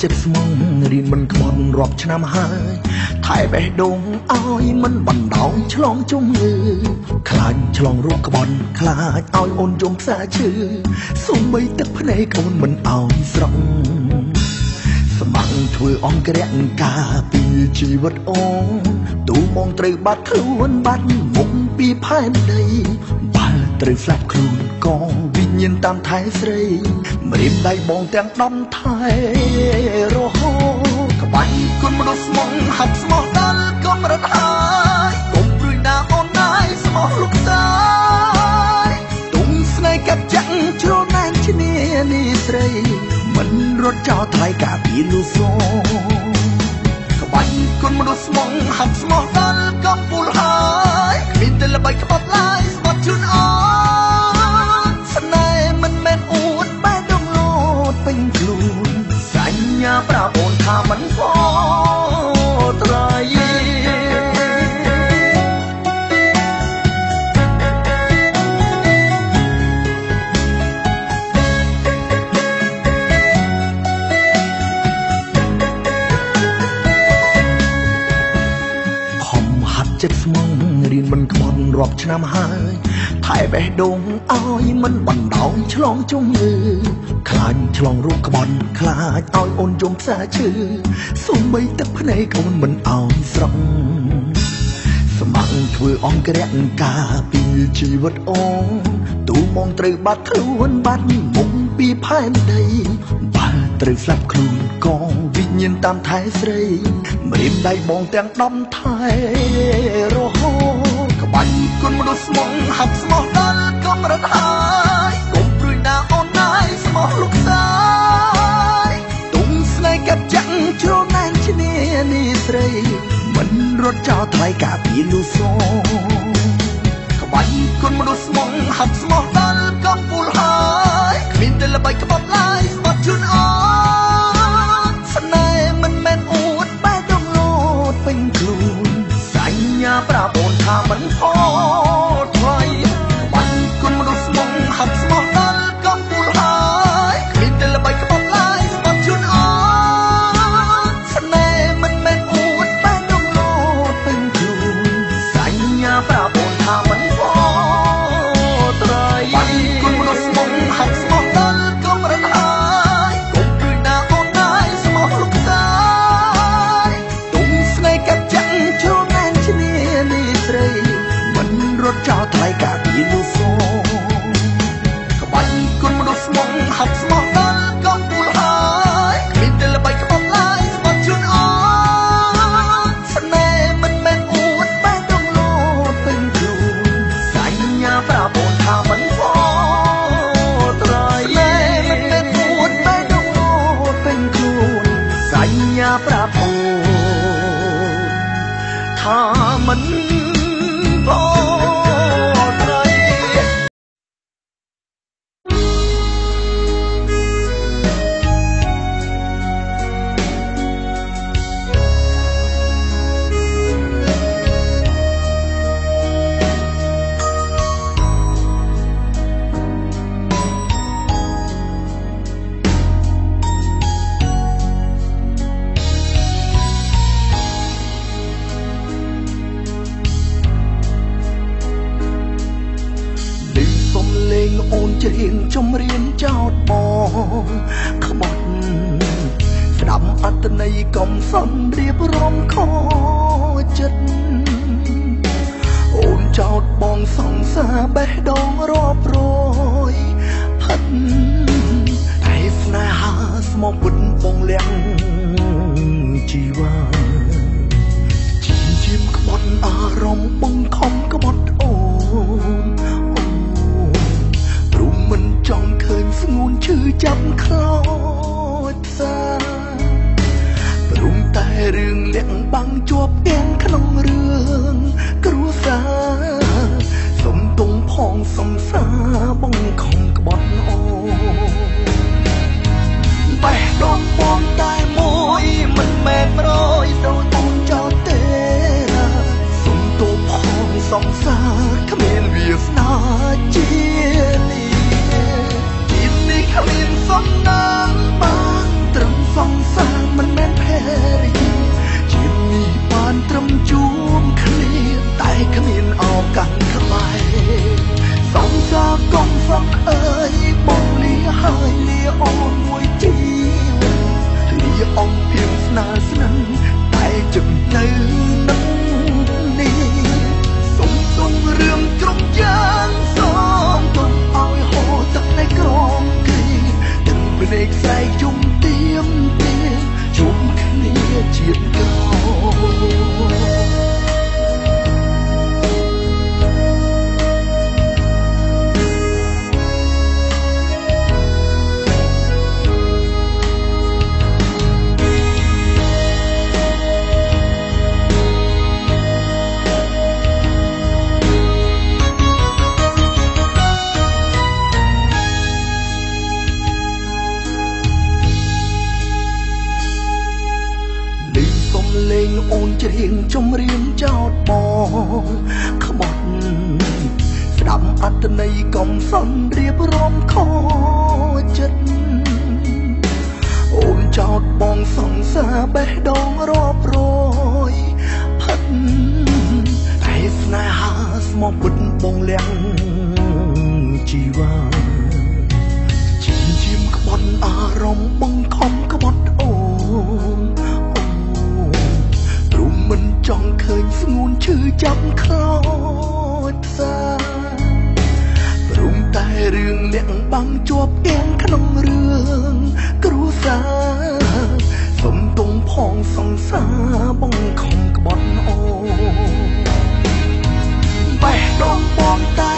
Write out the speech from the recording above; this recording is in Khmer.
ចិត្តស្មងរៀនមិនក្បត់រាប់ឆ្នាំហើយថែបេះដូងឲ្យមិនបណ្ដោយឆ្លងជំងឺខ្លាចឆ្លងរោគក្បត់ខ្លាចឲ្យអូនយំផ្សាឈឺសូម្បីទឹកភ្នែកអូនមិនឲ្យស្រង់ស្ម័គ្រធ្វើអង្គរៈការពីជីវិតអូនទូបងត្រូវបាត់ខ្លួនបាត់មុខពីផែនដីបើត្រូវស្លាប់ខ្លួនក៏វិញ្ញាណតាមថែស្រីម្រាមដៃបងទាំងដំថែរហូតក្បាញ់គុណមនុស្សស្មងហាត់ស្មោះដល់កម្រិតហើយកុំព្រួយណាអូនណាយស្មោះលោកសាយទុំស្នេហ៍កាត់ចាក់ជ្រុលណែនឈ្នានេះស្រីមិនរត់ចោលថ្លៃការពីលូសូក្បាញ់គុណមនុស្សស្មងហាត់ស្មោះដល់កំពូលហើយគ្មានតែល្បីក្បត់ឡើយស្បត់ជូនអូនស្នេហ៍មិនមែនអួតបែដងលោតពេញខ្លួនសញ្ញាប្រាប់អូនថាមិនហ្វត្រៃចិត្តស្មងរៀនមិនក្បត់រាប់ឆ្នាំហើយថែបេះដូងឲ្យមិនបណ្ដោយឆ្លងជំងឺខ្លាចឆ្លងរោគក្បត់ខ្លាចឲ្យអូនយំផ្សាឈឺសូម្បីទឹកភ្នែកអូនមិនឲ្យស្រង់ស្ម័គ្រធ្វើអង្គរៈការពីជីវិតអូនទូបងត្រូវបាត់ខ្លួនបាត់មុខពីផែនដីបើត្រូវស្លាប់ខ្លួនក៏វិញ្ញាណតាមថែស្រីម្រាមដៃបងទាំងដំថែរហូតក្បាញ់គុណមនុស្សស្មងហាត់ស្មោះដល់កម្រិតហើយកុំព្រួយណាអូនណាយស្មោះលោកសាយទុំស្នេហ៍កាត់ចាក់ជ្រុលណែនឈ្នានេះស្រីមិនរត់ចោលថ្លៃការពីលូសូក្បាញ់គុណមនុស្សស្មងហាត់ស្មោះដល់កំពូលហើយគ្មានតែល្បីក្បត់ឡើយស្បត់ជូនអូនស្នេហ៍មិនមែនអួតបែដងលោតពេញខ្លួនសញ្ញាប្រាប់អូនថាមិនផថ្លៃក្បាញ់គុណមនុស្សស្មងហាត់ស្មោះដល់កំពូលហើយគ្មានតែល្បីក្បត់ឡើយស្បត់ជូនអូនស្នេហ៍មិនមែនអួតបែដងលោតពេញខ្លួនសញ្ញាប្រាប់អូនថាមិនផថ្លៃក្បាញ់គុណមនុស្សស្មងហាត់ស្មោះដល់កម្រិតហើយកុំព្រួយណាអូនណាយស្មោះលោកសាយទុំស្នេហ៍កាត់ចាក់ជ្រុលណែនឈ្នានេះស្រីមិនរត់ចោលថ្លៃការពីលូសូក្បាញ់គុណមនុស្សស្មងហាត់ស្មោះដល់កំពូលហើយគ្មានតែល្បីក្បត់ឡើយស្បត់ជូនអូនស្នេហ៍មិនមែនអួតបែដងលោតពេញខ្លួនសញ្ញាប្រាប់អូនថាមិនហ្វត្រៃស្នេហ៍មិនមែនអួតបែដងលោតពេញខ្លួនសញ្ញាប្រាប់អូនថាមិនហ្វត្រៃអូនច្រៀងចម្រៀងចោតបងក្បត់ស្ដាប់អត្តន័យកំសន់រៀបរំខចិត្តអូនចោតបងសង្សារបេះដូងរាប់រយផិតតែស្នេហាស្មោះពិតបងលៀងជីវ៉ាជាមក្បត់អារម្មណ៍បងខំក្បត់អូនព្រោះមិនចង់ឃើញស្ងួនឈឺចាប់ខ្លោចផ្សាព្រោះតែរឿងលាក់បាំងជាប់ទាំងក្នុងរឿងគ្រួសារសុំទុំផងសំសាបងខំក្បត់អូនបេះដូងបងតែមួយមិនមែនរយដូចអូនចោលទេសុំទោសផងសំសារគ្មានវាសនាជានេះគ្មានសំណាងបានត្រឹមសង្សារ ភ្នែកស្រែកយំទៀមទាជុំគ្នាជាតិក្រោយ លេងអូនច្រៀងជំរាមចោតបងក្បត់ ស្ដាប់អត្តន័យកំសន់រៀបរាប់ខចិត្ត អូនចោតបងសង្សារបេះដូងរាប់រយផិត តែស្នេហាស្មោះពិតបងលៀងជីវ៉ា ជាជាមក្បត់អារម្មណ៍បងខំក្បត់អូន មិនចង់ឃើញស្ងួនឈឺចាប់ខ្លោចផ្សា ព្រមតែរឿងលាក់បាំងជាប់ទាំងក្នុងរឿងគ្រួសារ សុំទុំផងសង្សារបងខំក្បត់អូន បេះដូងបងតែ